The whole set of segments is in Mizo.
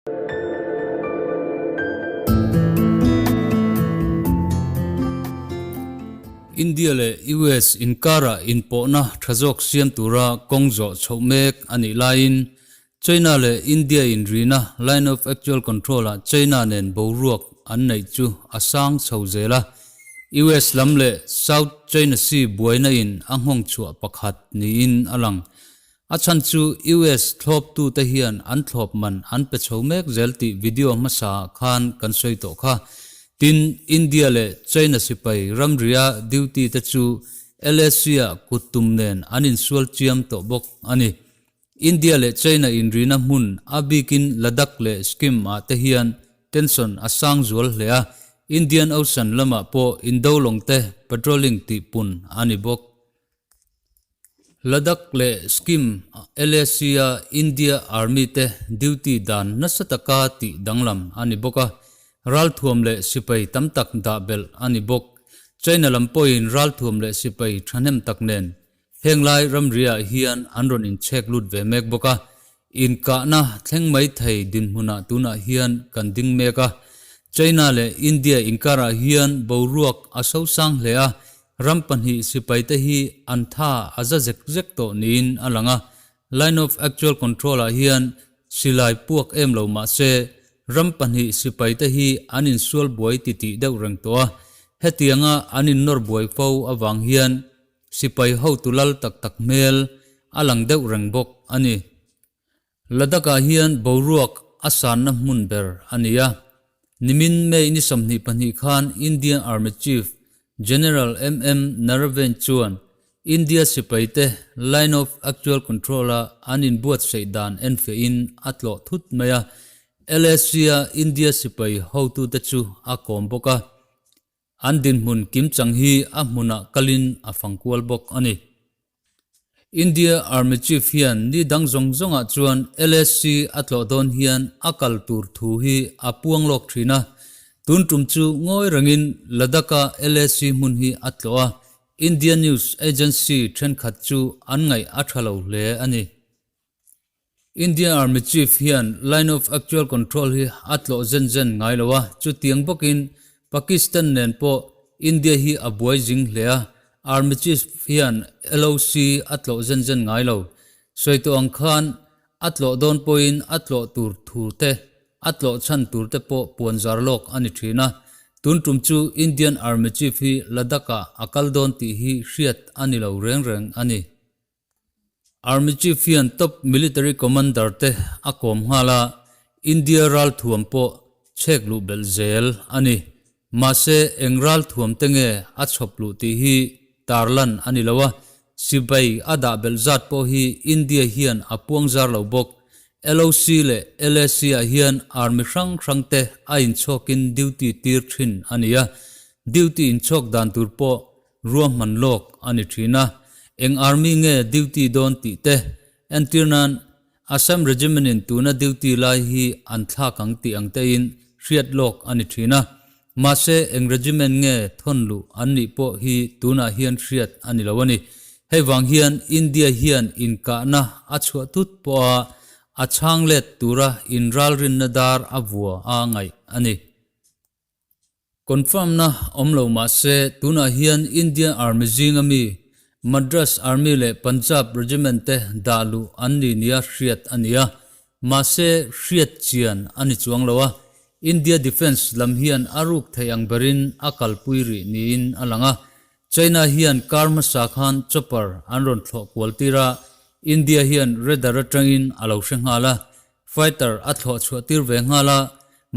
India leh US inkara inpawhna tha zawk siam tura kawng zawh chhoh mek a nih laiin China leh India inrina Line of Actual Control-ah China nen boruak an neih chu a sang chho zel a, US lam leh South China Sea buaina in a nghawng chhuah pakhat niin a lang. A chhan chu US thlawptute hian an thlawp man an pe chho mek zel tih video hmasaah khan kan sawi tawh kha. Tin, India leh China sipai ramria duty te chu LAC-ah kut tum nen an insual chiam tawh bawk a ni. India leh China inrina hmun a bikin Ladakh leh Sikkim ah te hian tension a sang zual hle a, Indian Ocean lamah pawh indo lawng te patrolling tih pun a ni bawk. Ladakh leh Sikkim LAC-a India Army te duty dan nasa taka tih danglam a ni bawk a, ralthuam leh sipai tam tak dah belh a ni bawk. China lam pawhin ralthuam leh sipai thahnem tak nen Heng lai ramriah hian an rawn inchhek lut ve mek bawk a, inkahna thleng mai thei dinhmunah tunah hian kan ding mek a. China leh India inkarah hian boruak a sosang hle a, ram pahnih sipaite hi an tha a za zek zek tawh niin a lang a. Line of Actual Control-ah hian silai puak em lo mah se, ram pahnih sipaite hi an insual buai titih deuh reng tawh a. Hetianga an innawr buai fo avang hian Sipai hotu lal tak tak hmel a lang deuh reng bawk a ni. Ladakh-ah hian boruak a sanna hmun ber a ni a. Nimin May ni 22 khan Indian Army Chief General MM Naravane chuan India sipaite Line of Actual Control-a an inbuatsaih dan enfiahin a tlawh thut mai a. LAC-a India sipai hotute chu a kawm bawk a. An dinhmun kimchang hi a hmunah kalin a fang kual bawk a ni. India Army Chief hian ni dang zawng zawngah chuan LAC a tlawh dawn hian a kal tur thu hi a puang lawk thin a. Tun tum chu ngawi rengin Ladakh-a LAC hmun hi a tlawh a, India news agency thenkhat chu an ngaih a tha lo hle a ni. Indian Army Chief hian Line of Actual Control hi a tlawh zen zen ngai lo a, chutiang bawkin Pakistan nen pawh India hi a buai zing hle a, Army Chief hian LOC a tlawh zen zen ngai lo. Sawi tawh ang khan a tlawh dawn pawhin a tlawh tur thu te, a tlawh chhan tur te pawh puan zar lawk a ni thin a, tun tum chu Indian Army Chief hi Ladakh-ah a kal dawn tih hi hriat a ni lo reng reng a ni. Army Chief hian top military commander te a kawm nghal a, India ralthuam pawh chhek luh belh zel a ni. Mahse, eng ralthuam te nge a chhawp luh tih hi tarlan a ni lo a, sipai a dah belh zat pawh hi India hian a puang zar lo bawk. LOC leh LAC ah hian army hrang hrang te a inchhawkin duty tir thin a ni a, duty inchhawk dan tur pawh Ruahman lawk a ni thin a, eng army nge duty dawn tih te, entir nan Assam Regiment in tuna duty lai hi an thlak ang tih ang tein hriat lawk a ni thin a, mahse eng regiment nge thawn luh an nih pawh hi tunah hian hriat a ni lo a ni. Hei vang hian India hian inkahna a chhuah tut pawha a chhang let tura inralrinna dar a vua a ngaih a ni. Confirm na awm lo mah se tunah hian Indian Army zinga mi Madras Army leh Punjab Regiment te dah luh an ni nia hriat a ni a, mahse hriat chian a ni chuang lo a, India Defence lam hian a ruk theih ang berin a kalpui rih niin a lang a, China hian kar hmasa khan chopper an rawn thlawh kual tir a, India hian radar atangin a lo hre nghal a, Fighter a thlawh chhuah tir ve nghal a,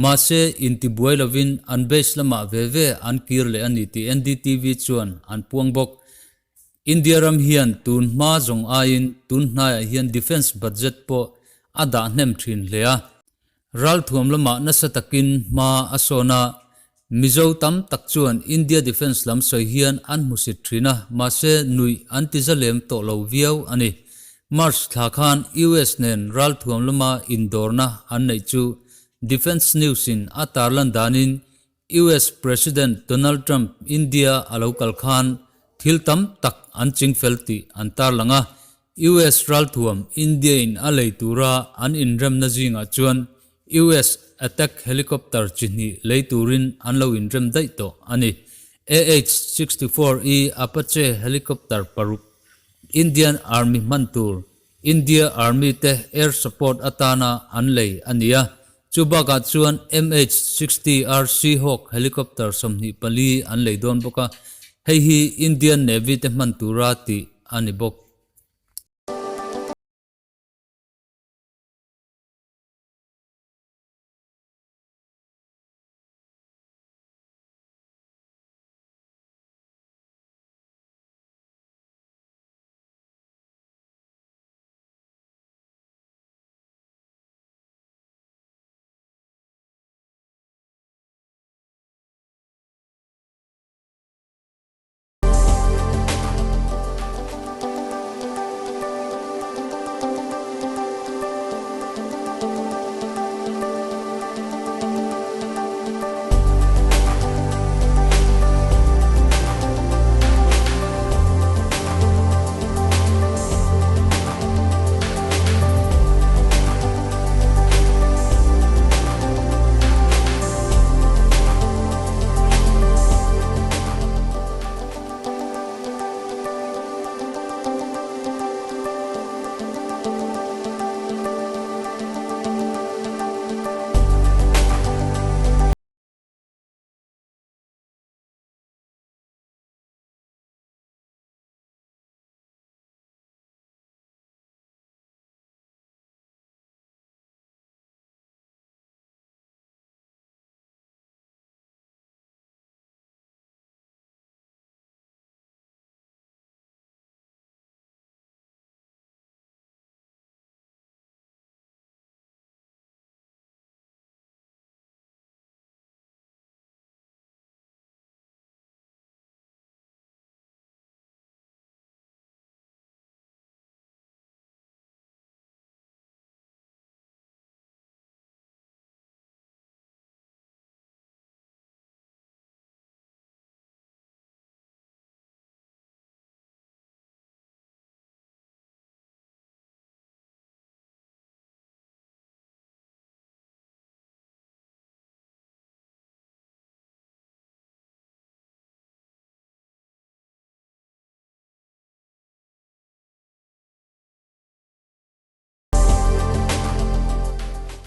mahse intibuai lovin an base lamah ve ve an kir leh a ni tih NDTV chuan an puang bawk. India ram hian tun hma zawng aiin tun hnaiah hian defence budget pawh a dah hnem thin hle a. Ralthuam lamah nasa takin hma a sawn a, Mizo tam tak chuan India defence lam sawi hian an hmusit thin a, mahse nuih an ti zalem tawh lo viau a ni. March thla khan US nen ralthuam lama indawrna an neih chu Defence News in a tarlan danin US President Donald Trump India a lo kal khan thil tam tak an chingfel tih an tarlang a, US ralthuam India in a lei tura an inremna zingah chuan. US attack helicopter chi hnih lei turin an lo inrem daih tawh a ni. AH-64E Apache helicopter paruk Indian Army hman tur India Army te air support atana an lei a ni a, chu bakah chuan MH-60R Seahawk helicopter 24 an lei dawn bawk a, hei hi Indian Navy te hman tura tih a ni bawk.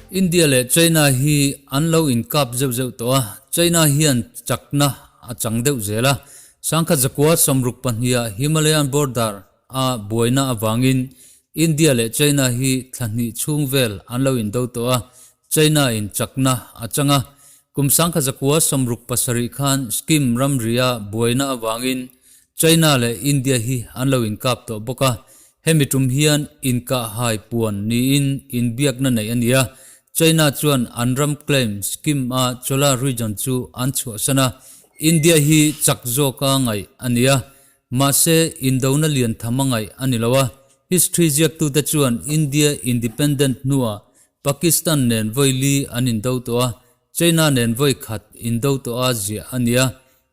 India leh China hi an lo inkap zeuh zeuh tawh a, China hian chakna a chang deuh zel a. Sangkhat zakua sawmruk pahniha Himalayan border a buaina avangin India leh China hi thla hnih chhung vel an lo indo tawh a, China in chakna a chang a. Kum sangkhat zakua 67 khan Sikkim ramria buaina avangin China leh India hi an lo inkap tawh bawk a, hemi tum hian inkah hai puan niin inbiakna neih a ni a, China chuan an ram claim Sikkim a Chola region chu an chhuahsan a, India hi chak zawka ngaih a ni a, mahse indona lian tham a ngaih a ni lo a, history ziaktute chuan India independent hnuah Pakistan nen vawi li an indo tawh a, China nen vawi khat indo tawh a ziah a ni a,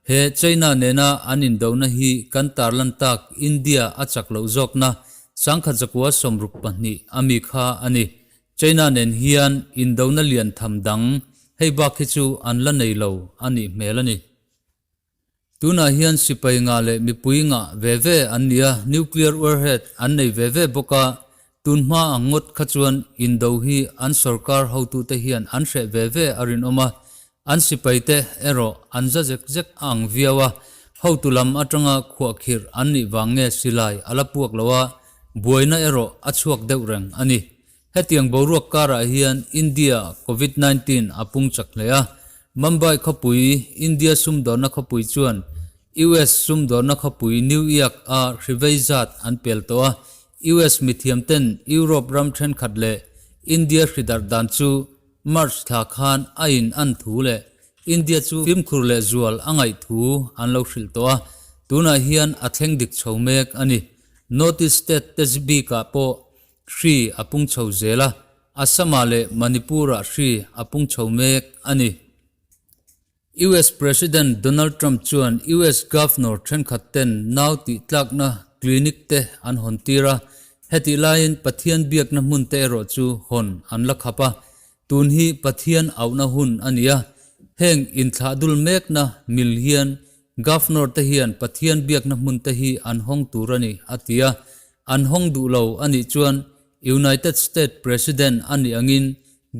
He China nena an indona hi kan tarlan tak India a chak loh zawkna sangkhat zakua 62 a mi kha a ni. China nen hian indona lian tham dang hei bak hi chu an la nei lo a nih hmel a ni. Tunah hian sipai ngah leh mipui ngah ve ve an ni a, nuclear warhead an nei ve ve bawk a, tun hma ang ngawt kha chuan indo hi an sorkar hotute hian an hreh ve ve a rinawm a, An sipaite erawh an za zek zek a ang viau a, hotu lam atanga khuahkhirh an nih vang nge silai a la puak lo a, buaina erawh a chhuak deuh reng a ni. Hetiang boruak karah hian India Covid 19 a pung chak hle a, Mumbai khawpui, India sumdawnna khawpui chuan US sumdawnna khawpui New York a hrivei zat an pel tawh a, US mithiamten Europe ram thenkhat leh India hridarh dan chu March thla khan a in an thu leh India chu fimkhur leh zual a ngaih thu an lo hrilh tawh a, tunah hian a thleng dik chho mek a ni. North East state te bikah pawh hri a pung chho zel a, Assam-ah leh Manipur-ah hri a pung chho mek a ni. US President Donald Trump chuan US Governor thenkhat ten nau tih tlakna clinic te an hawn tir a, hetih laiin Pathian biakna hmun te erawh chu hawn an la khap a. Tun hi Pathian auhna hun a ni a, heng inthlahdul mekna mil hian Governor te hian Pathian biakna hmun te hi an hawng tur a ni, a ti a. An hawng duh lo a nih chuan United State President a nih angin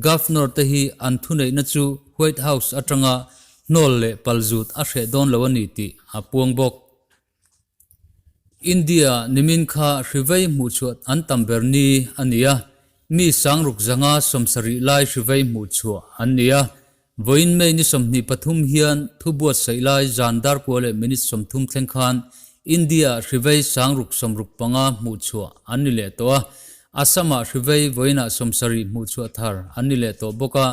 Governor te hi an thuneihna chu White House atanga hnawl leh palzut a hreh dawn lo a ni tih a puang bawk. India nimin kha hrivei hmuhchhuah an tam ber ni a ni a, mi sangruk zanga 70 lai hrivei hmuhchhuah an ni a. Vawiin May ni 23 hian thu buatsaih lai zan darkua leh minute 30 thleng khan India-ah hrivei 665 hmuhchhuah an ni leh tawh a, Assam-ah hrivei vawiinah 70 hmuhchhuah thar an ni leh tawh bawk a.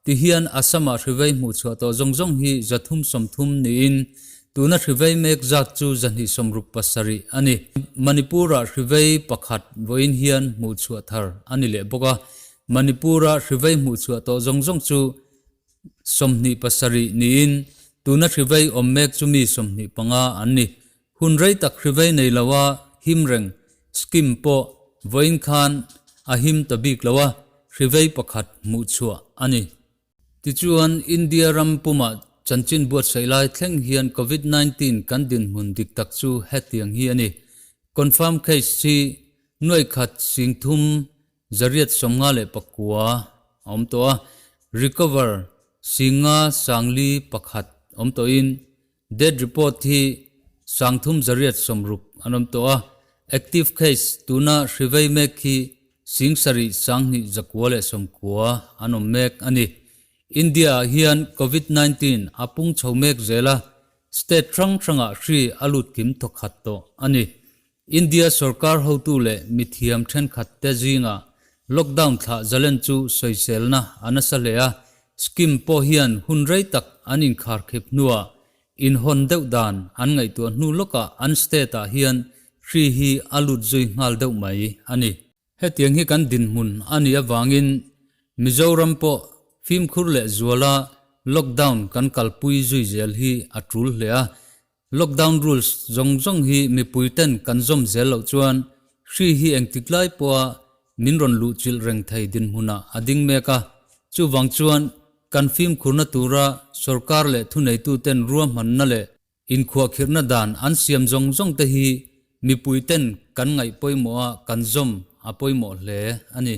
Tihian Assam-ah hrivei hmuhchhuah tawh zawng zawng hi 330 niin tuna hrivei mek zat chu 267 a ni. Manipur-ah hrivei pakhat vawiin hian hmuhchhuah thar a ni leh bawk a. Manipur-a hrivei hmuhchhuah tawh zawng zawng chu 27 niin tuna hrivei awm mek chu mi 25 an ni. Hun rei tak hrivei nei loa him reng scheme pawh vawiin khan a him ta bik lo a, hrivei pakhat hmuhchhuah a ni. Tichuan, India ram pumah chanchin buatsaih lai thleng hian Covid 19 kan dinhmun dik tak chu hetiang hi a ni. Confirm case hi nuai khat sing thum 859 a awm tawh a, recover singa sangli pakhat awm tawhin Death report hi 360 an awm tawh a, active case tuna hrivei mek hi 7,290 an awm mek a ni. India ah hian Covid 19 a pung chho mek zel a, state hrang hrangah hri a lut kim thawkhat tawh a ni. India sorkar hotu leh mithiam thenkhat te zingah lockdown thlah zalen chu sawiselna a nasa hle a, scheme pawh hian hun rei tak an inkharkhip hnuah inhawn deuh dan an ngaihtuah hnu lawkah an state ah hian hri hi a lut zui nghal deuh mai a ni. Hetiang hi kan dinhmun a nih avangin Mizoram pawh fimkhur leh zuala lockdown kan kalpui zui zel hi a tul hle a, Lockdown rules zawng zawng hi mipui ten kan zawm zel loh chuan hri hi engtik lai pawha min rawn luh chilh reng thei dinhmunah a ding mek a. Chuvang chuan kan fimkhurna tura sorkar leh thuneituten ruahmanna leh inkhuahkhirhna dan an siam zawng zawng te hi mipui ten kan ngaih pawimawh a kan zawm a pawimawh hle a ni.